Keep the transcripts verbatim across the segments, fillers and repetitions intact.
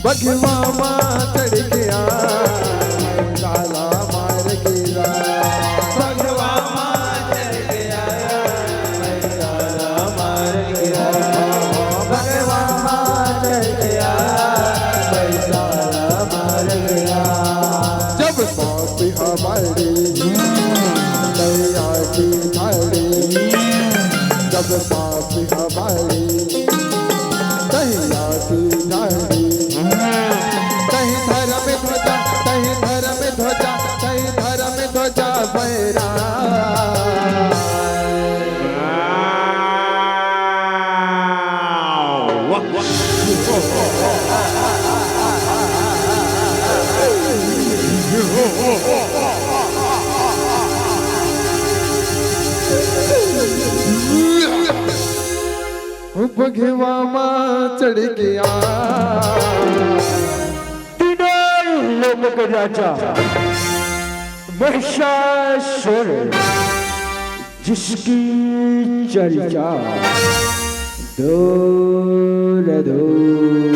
बघवा मा चढ़ के आय, भैंसा ला मार गिराय। बघवा मा चढ़ के आय, भैंसा ला मार गिराय। बघवा मा चढ़ के आय, भैंसा ला मार गिराय। जब सांप हमारी तैया की झाड़ी, जब सांप हमारी तैया की झाड़ी, तहीं धर्म ध्वजा, तहीं धर्म ध्वजा, तहीं धर्म ध्वजा फहराय। बघवा मा चढ़ के आय। तीनों लोक के राजा महिषासुर, जिसकी चर्चा दूर दूर।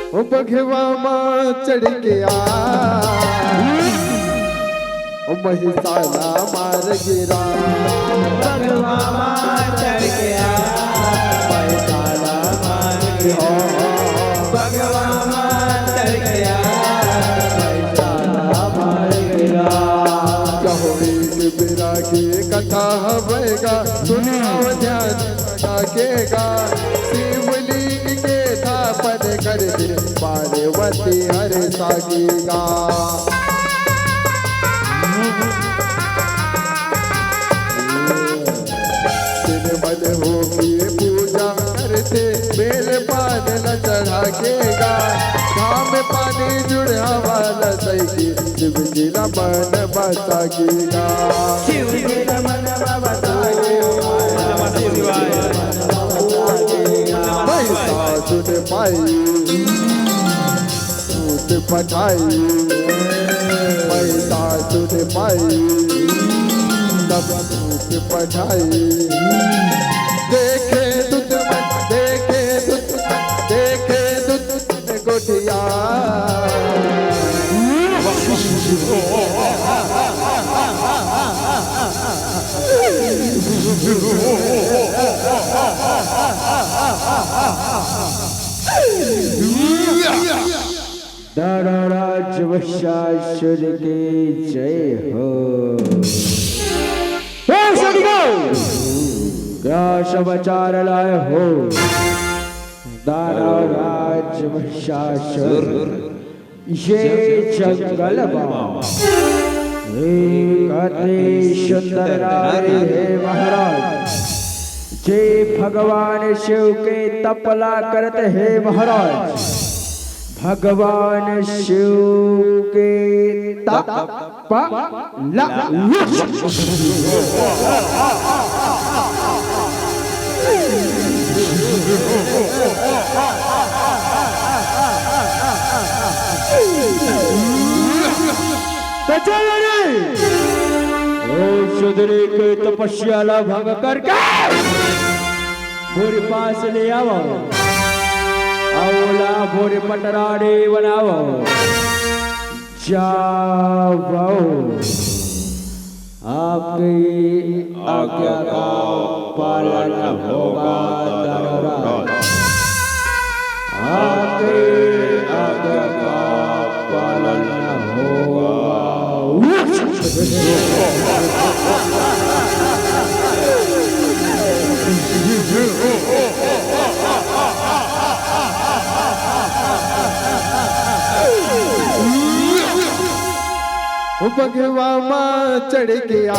ओ बघवा मा चढ़ के आय, ओ महिषा ला मार गिराय। बघवा मा चढ़ के आय, महिषा ला मार गिराय। बघवा मा चढ़ के आय, महिषा ला मार गिराय। कहो एक बेरा के कथा हवय गा, सुनाव ध्यान लगा के गा। शिवलिंग के स्थापन कर दे, पार्वती हर सागी गा। निर्मल होके पूजा करथे, बेल पान ल चढ़ा के गा। घाम पानी जुड़ावा ल सइके, शिव जी ला मन बसा के गा। शिव जी ला मन बसा के गा। महिषासुर माई दूत पठाई, महिषासुर माई तब दूत पठाई। देखे दूत मन, देखे दूत मन, देखे दूत मन गोठिया। दानवराज महिषासुर की जय हो। हे सखियों, क्या समाचार लाए हो? दानवराज महिषासुर ये जंगल मा एक अति सुंदर नारी हे महाराज, जे भगवान शिव के तप ला करत हे महाराज। भगवान शिव के तप ला। त चल रे, ओ सुंदरी के तपस्या ला भंग करके मोरे पास ले आवव, अउ ओला मोरे पटरानी बनावव। जावव, आपकी आज्ञा का पालन होगा दानवराज। आपकी आज्ञा का पालन होगा। बघवा मा चढ़ के आय,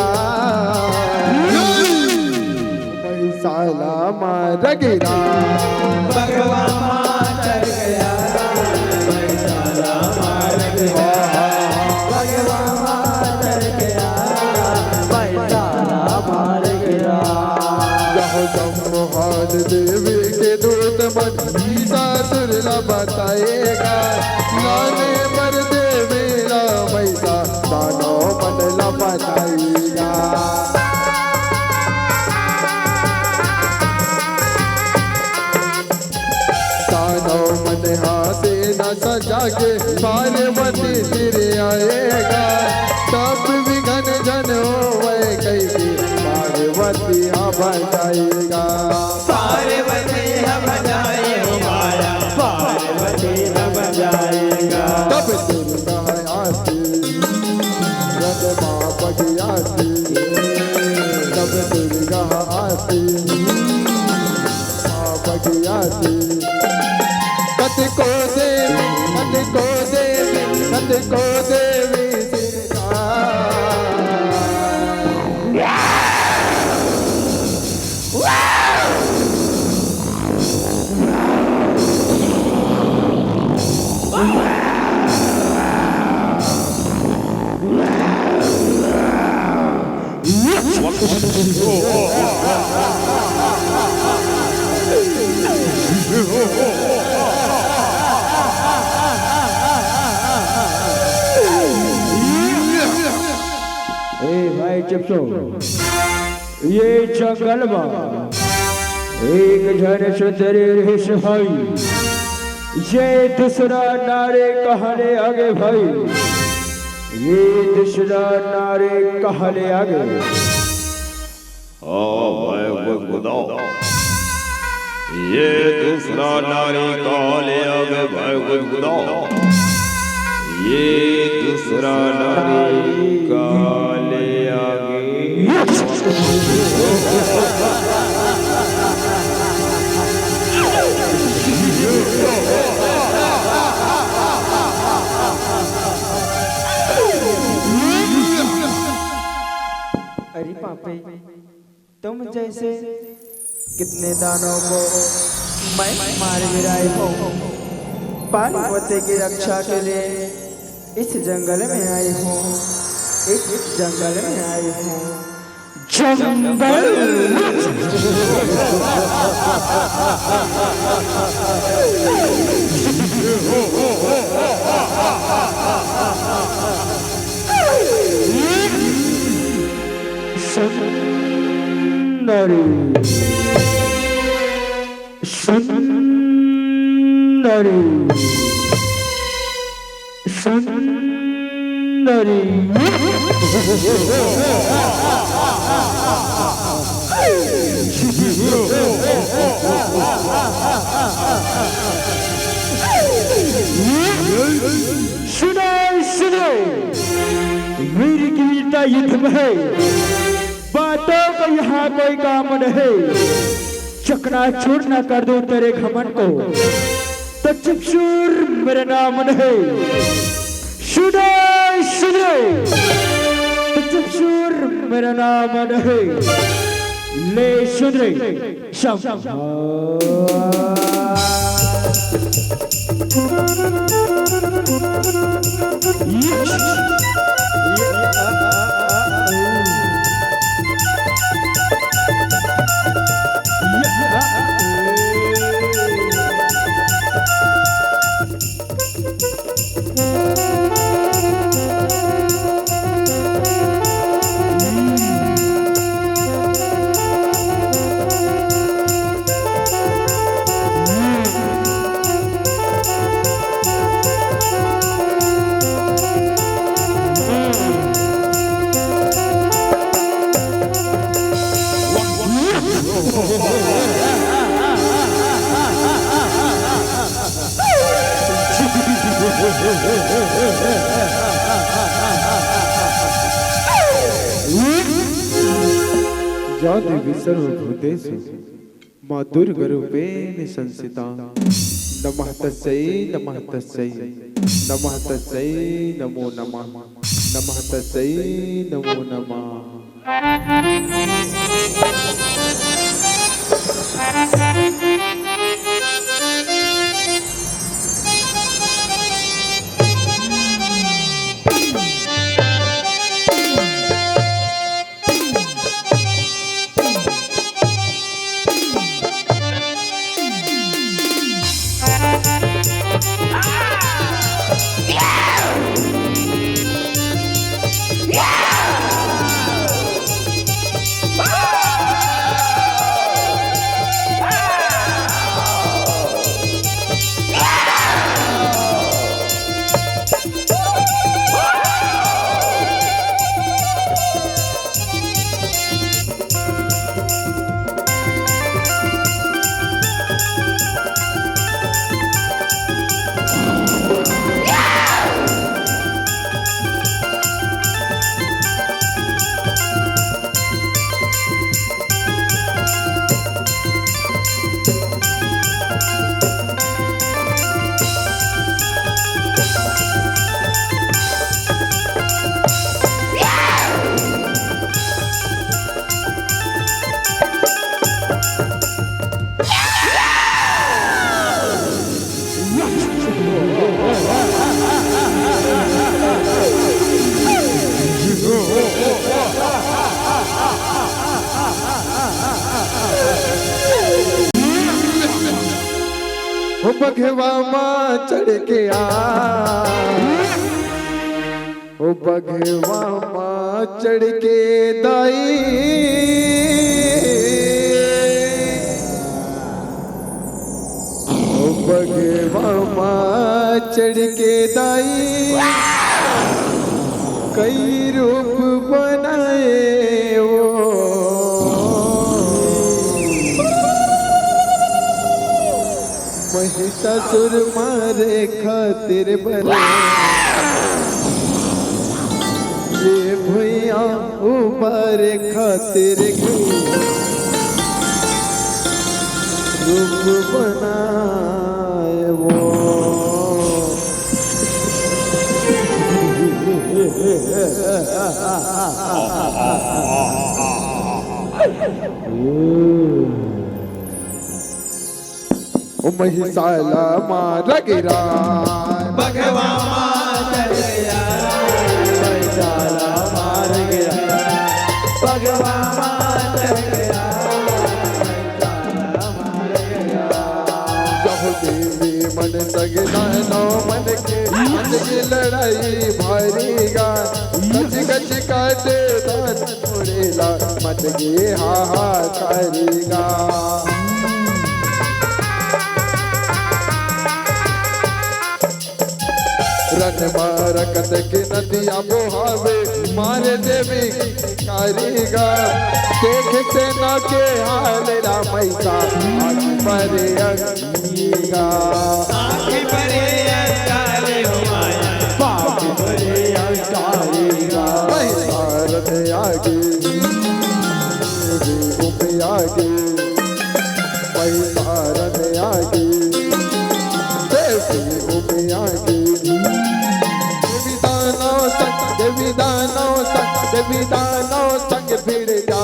महिषा ला मार गिराय। बघवा मा चढ़ के आय, महिषा ला मार गिराय। बघवा मा चढ़ के आय, महिषा ला मार गिराय। यह सम्मोहन देवी के दूत मन महिषासुर ला बताए गा। लाने नौ मन हाथे न सजा के पार्वती सिर आएगा। सब विघन झन होवै कहिके पार्वती ह बजाएगा। पार्वती ह बजाए हो माया, पार्वती ह बजाएगा। तब दुर्गा आती, रंग माँ बगियाती, तब दुर्गा आती, माँ बगियाती। कतको देवी, कतको देवी, कतको देवी सिरसा। ए भाई, चुप सो। ये जंगल मा एक झन सुंदरी रहिस भाई। ये दूसरा नारी कहाँ ले आगे भाई? ये दूसरा नारी कहाँ ले आगे? हाँ भाई, कुछ बताओ। ये दूसरा नारी कहाँ ले आगे भाई, कुछ बताओ। ये दूसरा नारी कहाँ ले आगे? अरे पापी, तुम जैसे कितने दानों को मैं मार गिराए हूँ। पार्वती की रक्षा के लिए इस जंगल में आई हूँ, इस जंगल में आई हूँ। जंगल। सुंदरी, सुंदरी, सुंदरी। सुनो, सुनो, वीर की वीरता युद्ध में है, बातों का यहाँ कोई काम नहीं। चकनाचूर न कर दूं तेरे घमंड को, तो चुपसूर मेरा नाम नहीं। सुनो, सुनो, तो चुपसूर मेरा नाम नहीं। ले सुन रे, शंभा। या देवी सर्वभूतेषु मातुर्गरूपेण संस्थिता। नमः तस्यै, नमः तस्यै, नमः तस्यै, नमो नमः, नमः तस्यै, नमो नमः। बघवा मा चढ़ के आ, ओ बघवा मा चढ़ के दाई, ओ बघवा मा चढ़ के दाई, कई रूप बनाए वो। महिषासुर मारे खातिर बने ये भुइयां उबारे खातिर के रूप बनाए वो। ओ महिषाला मार गिरा। बघवा मार गिरा। महिषाला मार गिरा। बघवा मार गिरा। जहो देवी मन संग दानव मन के, मन की लड़ाई भारी गा। गच गच काटे दान मुड़ेला, मच गे हाहाकारीगा। रन मा रकत के नदिया बोहावे, मारे देवी कारीगा। देख सेना के हाल रामैसा, आग परे अंग गा। आँखी परे अंगारे हो माया। बाप रे अंगारे गा। महिषारद आगे, देवी उमे आगे। महिषारद आगे, देवी उमे आगे। देवी दानव संग, देवी दानव संग, देवी दानव संग भिड़ जा।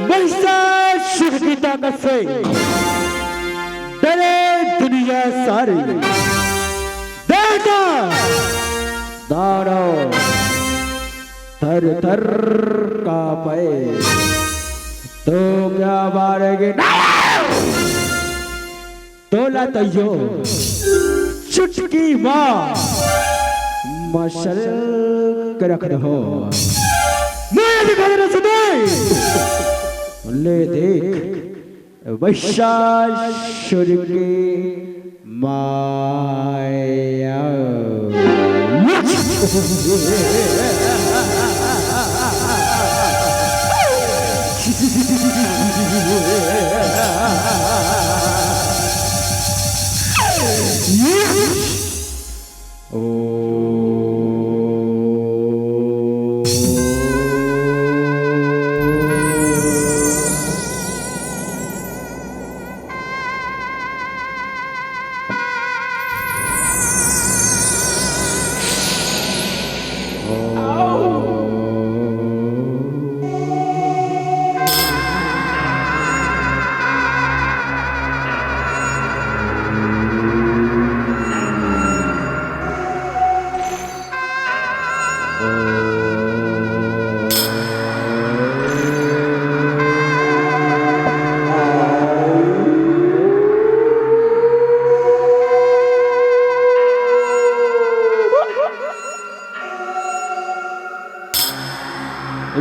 महिषासुर की ताकत से डरे दुनिया सारी। देवता दानव थर थर कांपे। तो क्या मारेंगे? तोला तैयो चुटकी माँ मसल के रख दो। मैं दिखा देना सुनाई। ले देख महिषासुर की माया।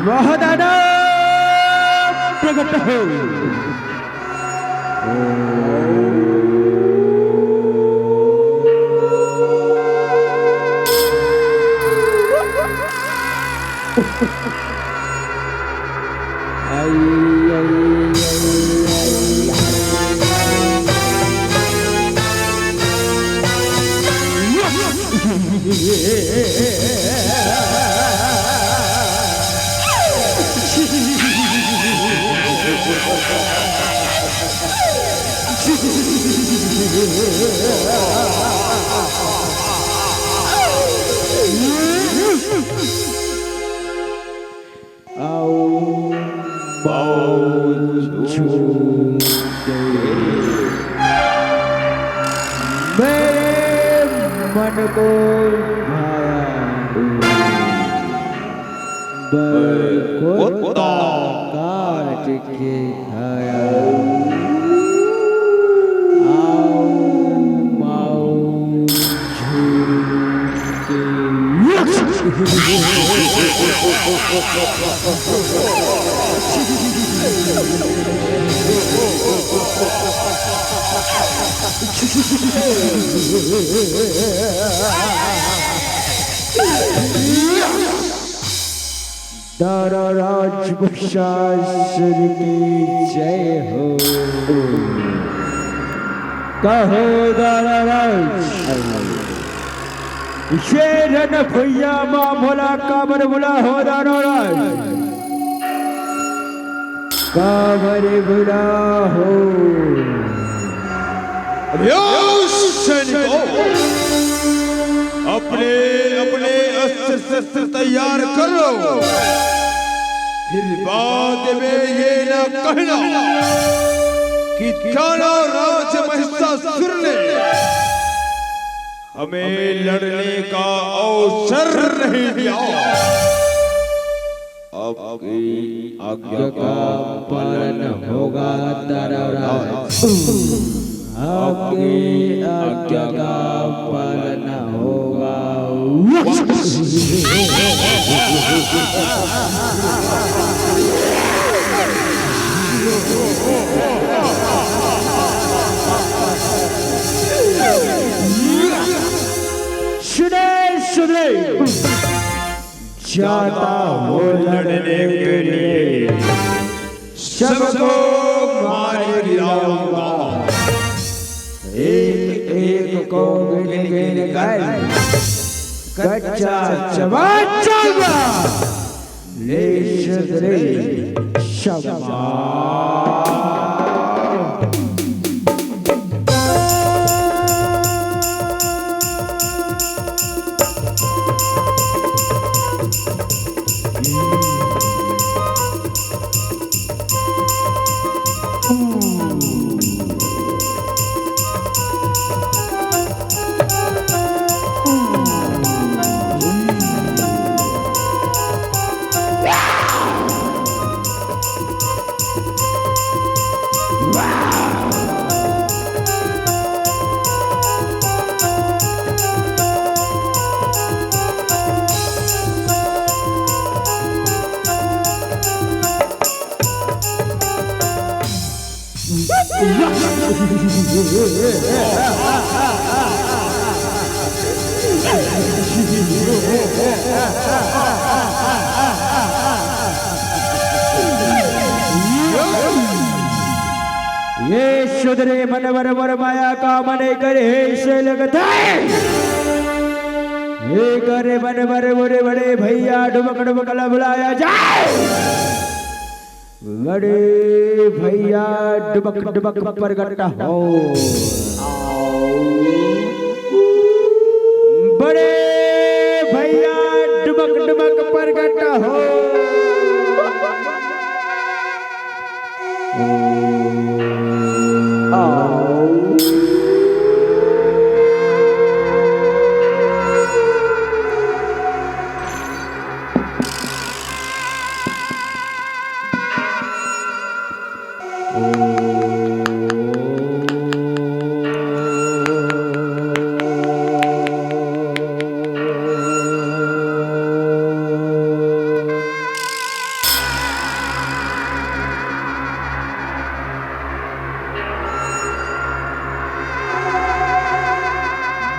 महादानव प्रकट हो। आओ, आओ, छू के मेरे मन को भाया, बरकोता काट के खाया। आओ, आओ, झूठ के दारा राज बख्शासुर की जय हो। कहो दारा राज, ये रन भैया माँ भोला काबर बुला हो दारा राज, काबर बुला हो। अरे ओ सैनिकों, अपने अपने अस्त्र शस्त्र तैयार कर लो। फिर बाद में ये ना कहना कि काला राज महिषासुर ने हमें लड़ने का अवसर नहीं दिया। आपकी आज्ञा का पालन होगा दारा राज। आपकी आज्ञा का पालन होगा। सुने सुधरे जाता हो लड़ने के लिए, सबको मार गिराऊंगा। एक एक को गिन गिन कर कच्चा चबा जाऊंगा। ले सुधरे क्षमा। ये सुधरे मन बर बर माया का मन करे हे से लगता है। ये करे मन बर बड़े बड़े भैया डुबक डुबक ला बुलाया जाए। बड़े भैया डुबक डुबक प्रगट हो। बड़े भैया डुबक डुबक प्रगट हो। आओ।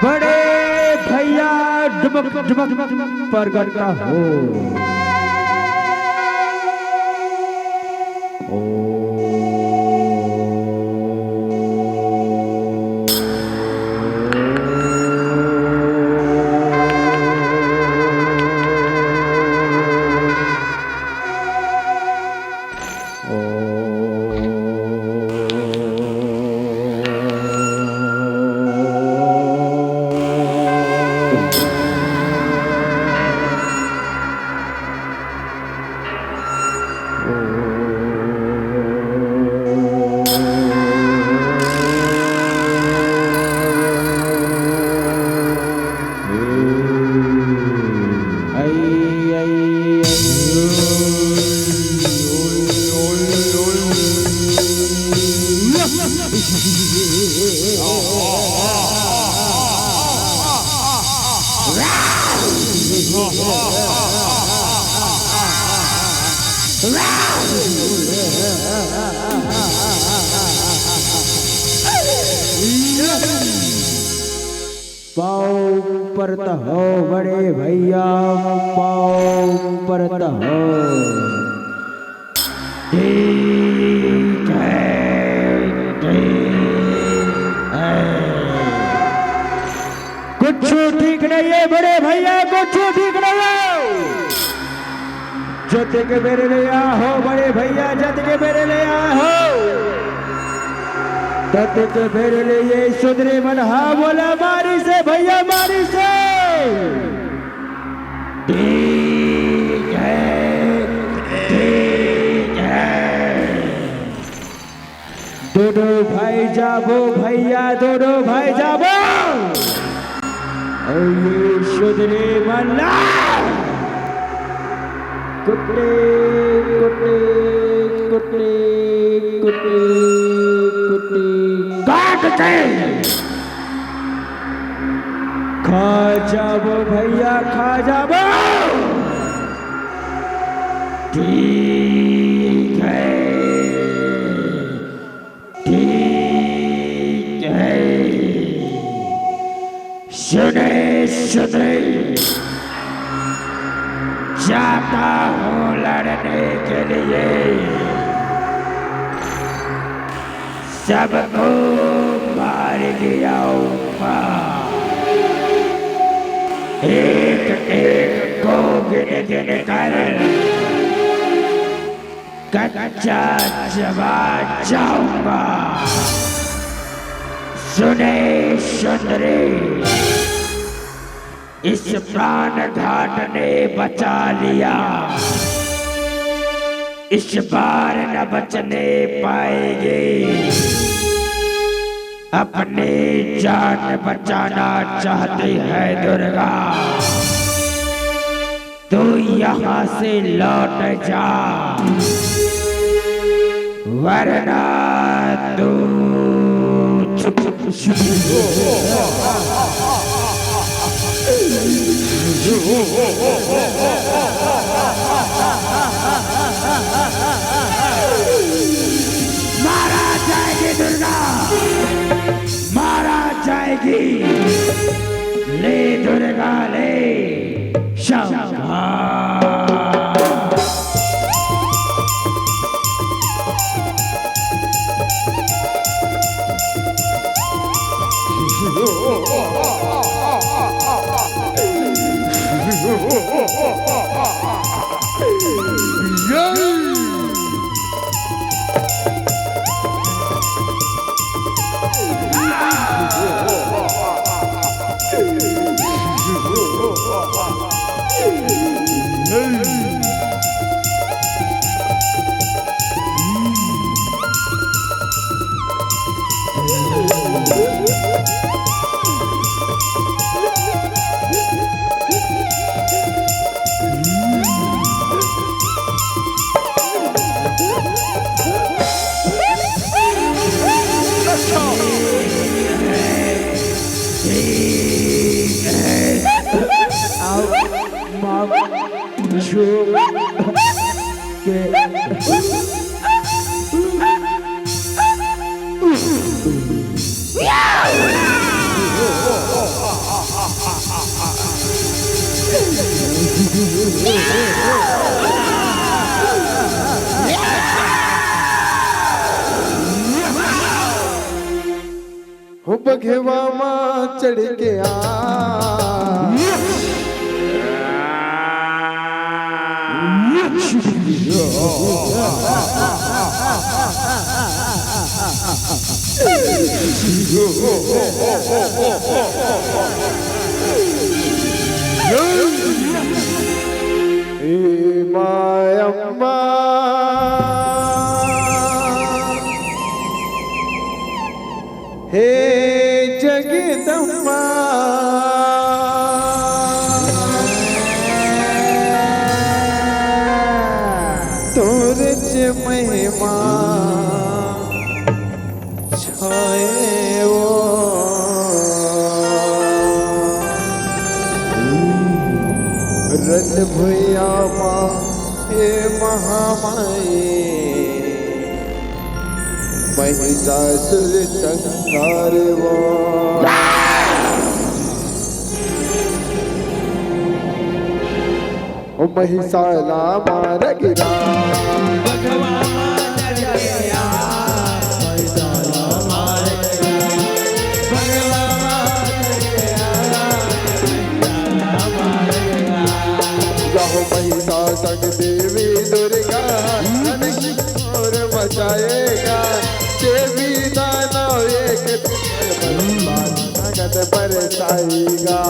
बड़े भैया डुबक डुबक प्रगट हो। पाँव परत हो बड़े भैया, पाँव परत हो। ठीक है, ठीक है। कुछ ठीक नहीं है बड़े भैया, कुछ ठीक नहीं है। जत के बेर ले आहो बड़े भैया, जत के बेर ले आहो। तत के बेर ले ये सुधरे मन, हाँ बोला मारी से भैया, मारी से। ठीक है, ठीक है। दोनों भाई जाबो भैया, दोनों भाई जाबो। और ये सुधरे मन ला। कुट्टे, कुट्टे, कुट्टे, कुट्टे, कुट्टे। काट के। खा जाबो भैया, खा जाबो। ठीक है, ठीक है। सुने, सुने, जाता हूँ लड़ने के लिए। सबको मार गिराऊंगा, एक एक को गिन गिन कर कच्चा चबा जाऊंगा। सुने सुंदरी, इस प्राण घाट ने बचा लिया, इस बार न बचने पाएगी। अपनी जान बचाना चाहती है दुर्गा, तू यहाँ से लौट जा, वरना तू मारा जाएगी दुर्गा, मारा जाएगी। ले दुर्गा ले, शाबाश। हो बघेवा मा चढ़ के आ। ए मायम्मा। हे जगदम्मा, तोर च महिमा छाए ओ। रन भुइयां मा हे महामाई, महिषासुर संहारवा। ओ महिषा ला मार गिरा। जाहो महिषा संग देवी दुर्गा, शोर मचाएगा। देवी दानव एक संगत बरसाएगा।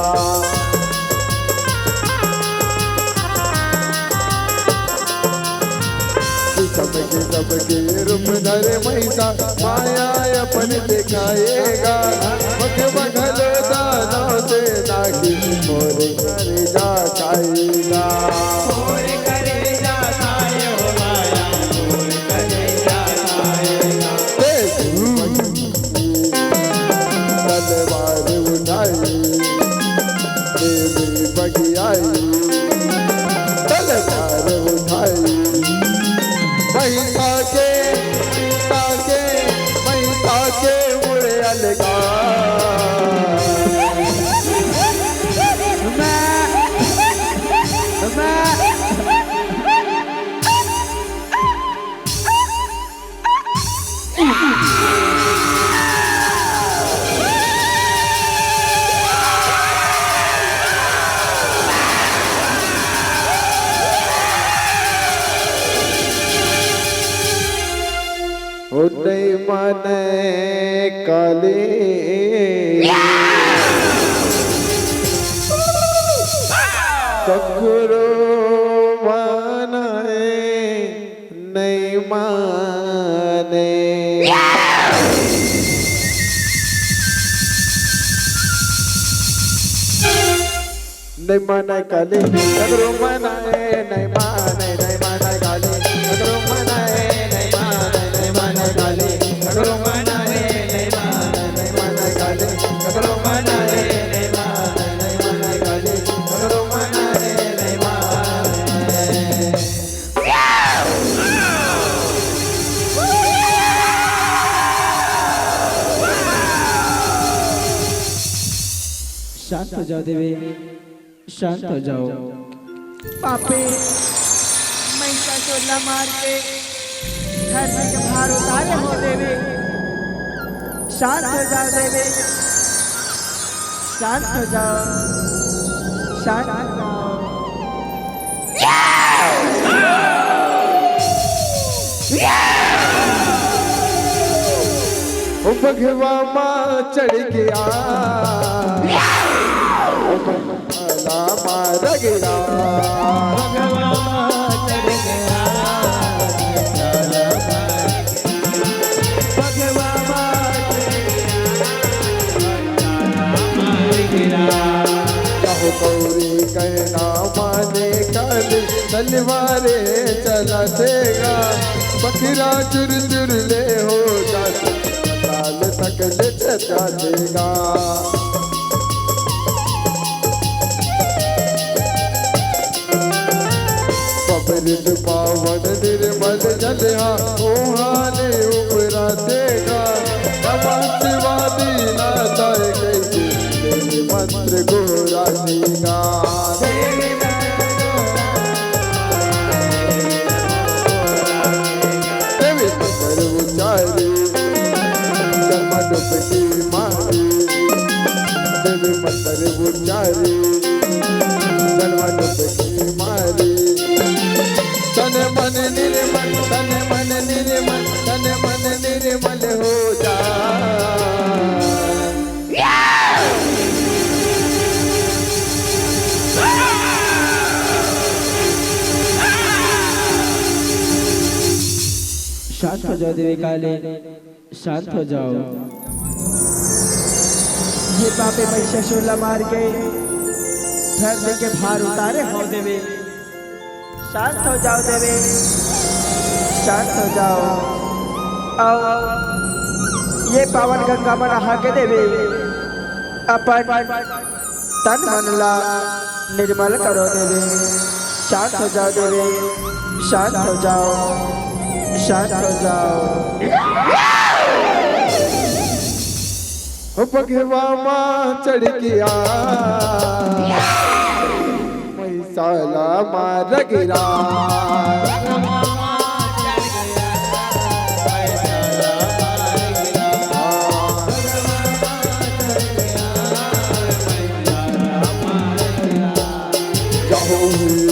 किसम किसम के रूप धरे महिषा, माया अपन दिखाएगा। मग बघल दानव सेना की मोर करेजा खाएगा। मोर करेजा खाए हो माया, मोर करेजा खाएगा। तलवार उठाई, देवी बगियाई, तलवार उठाई। महिषा के, महिषा के, महिषा के मुड़े अलगा। मैं, मैं ओ नइ माने काली, ककरो माने नइ माने। नइ माने काली, ककरो माने, नइ माने, नइ माने काली, ककरो माने, नइ माने, नइ माने काली, ककरो माने, नइ माने, नइ माने काली, ककरो माने, नइ माने, नइ माने काली, ककरो माने, नइ माने। शांत हो जाओ देवी, शांत हो जाओ। पापी, महिषासुर ला मार के धरती के भार उतारे हो देवी। शांत हो जाओ देवी, शांत हो जाओ, शांत हो जाओ। ओ बघवा मा चढ़ गया, ओ बघवा मा रगड़ा। कहो गौरी कहना माने काली, तलवारे चला देगा। बखरा चुर चुर ले हो जाते, ताल तक ले जातेगा। पवित्र पावन निर्मल जल हा, ओहाने उपरा देगा। नमः शिवाय दीना दाय कैसे, देवी मंत्र गोरा देगा। देवी मंत्र उचारी, जन्म डुबकी मारी। देवी मंत्र उचारी, जन्म डुबकी मारी। तन मन निर्मल, तन मन निर्मल, तन मन निर्मल हो जा। शांत हो जाओ देवी काली, शांत हो जाओ। ये पापी महिषासुर ला मार के धरती के भार उतारे हो देवी। शांत हो जाओ देवी, शांत हो जाओ। आओ, ये पावन गंगा मा नहा के देवी अपन तन मन ला निर्मल करो देवी। शांत हो जाओ देवी, शांत हो जाओ, शांत हो जाओ। हो बघवा मा चढ़ के आ, महिषाला मार गिरा। जाहू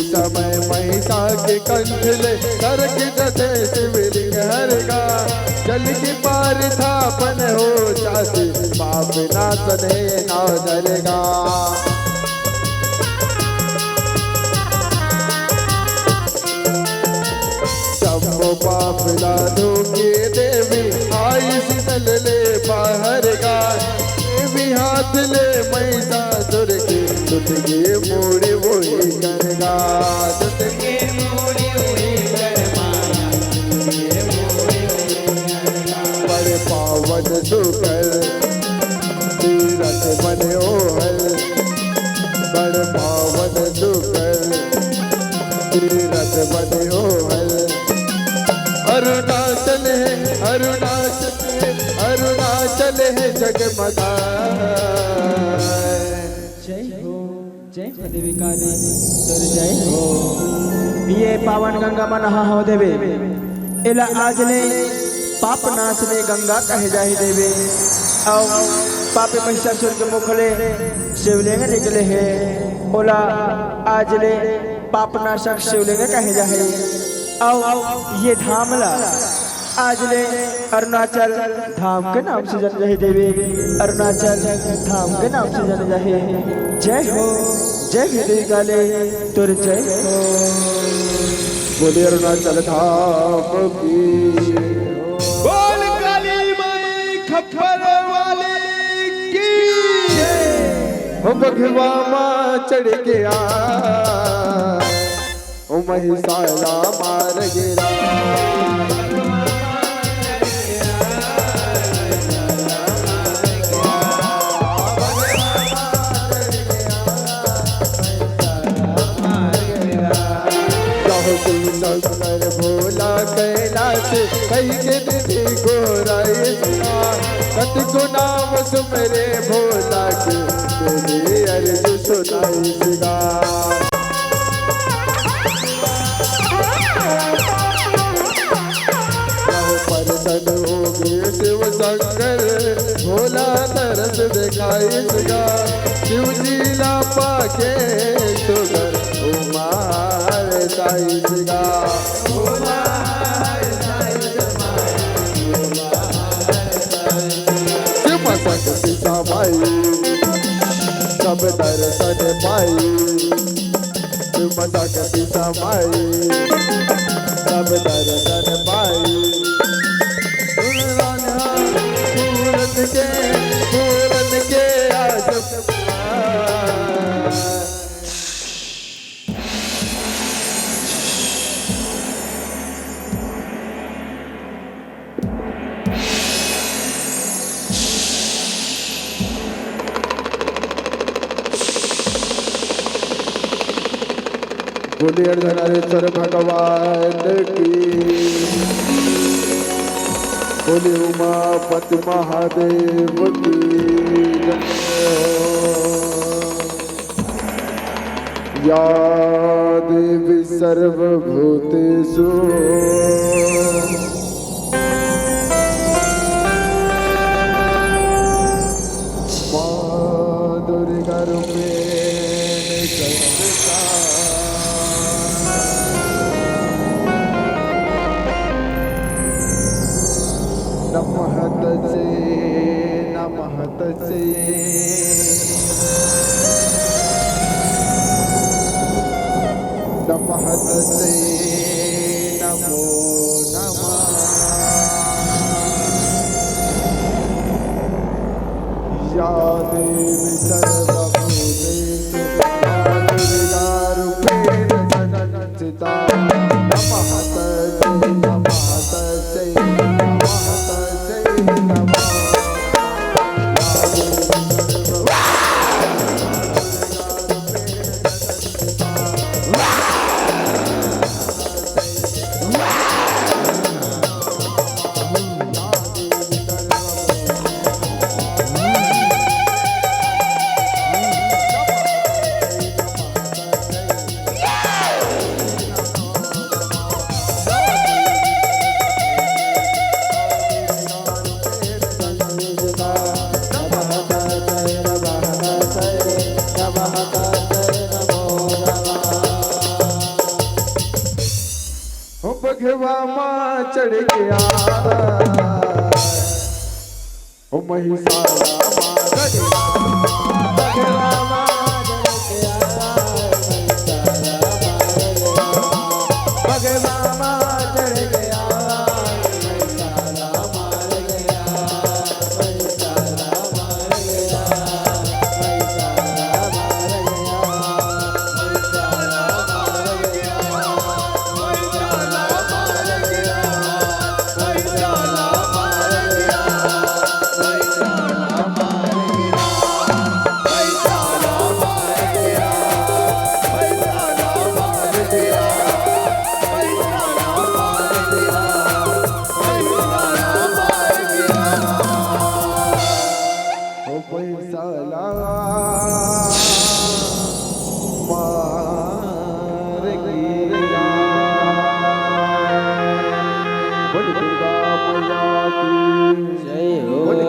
समय महिषा के कंठ ले, सरग जथे शिवलिंग हर गा। जल के पार थापन हो जाथे, पाप नाशन हे नाव दरगा। शंभु पाप ला धोके देवी, आई शीतल ले बाहर गा। देवी हाथ ले महिषासुर के, टूट के मूड़ी वही करगा। टूट के मूड़ी वही करगा। बड़ पावन सुकर तीरथ बने ओहर, बड़ पावन सुकर तीरथ बने ओहर। अरुणाचल हे, अरुणाचल हे, अरुणाचल हे जगमगा। जय हो, जय हो देवी काली, तोर जय हो। ये पावन गंगा मा नहा हो देवी, एला आज ले पाप नाशनी गंगा कहे जाही देवी। अउ पापी महिषासुर के मुख ले शिवलिंग निकले हे, ओला आज ले पाप नाशक शिवलिंग कहे जाही। अउ ये धाम ला आज ले अरुणाचल धाम के नाम से जाने जाही देवी, अरुणाचल धाम के नाम से जाने जाही। जय हो, जय हो देवी काली, तोर जय हो। बोले अरुणाचल धाम की। बोल काली माई खप्पर वाली की। हो बघवा मा चढ़ के आ, ओ महिषाला मार गिरा। जाहू शिव शंकर भोला कैलाश, कहि के दीदी गोरा इसका। कतको नाम सुमरे भोला के, तेरी अर्ज सुनाई इसका। प्रसन्न होगे शिव शंकर, भोला तरस देखाइस गा। शिव जी ला पाके सुंदर उमा हरसाइस गा। शिव शक्ति समाई, सब दर्शन पाई। शिव शक्ति समाई, सब दर्शन पाई। पूरन के, पूरन के आस बोले अर्धनारीश्वर भगवान की, बोले उमापति महादेव की जय हो। या देवी सर्वभूतेषु माँ दुर्गा रूपेण संस्थिता। नमः तस्यै, नमः तस्यै। नमः तस्यै नमो नमः। या देवी सर्वभूतेषु मातृकारूपेण संस्थिता। नमः तस्यै, नमः तस्यै, नमः तस्यै नमो। बघेवा मा चढ़ के आय, ओ महिषाला मार के आय। बघेवा मा चढ़ के आय, महिषाला मार के आय। बघेवा मा चढ़ के आय, महिषाला मार के आय। ओ महिषाला मार के आय। बोल दुर्गा मैया की। जय हो। बोल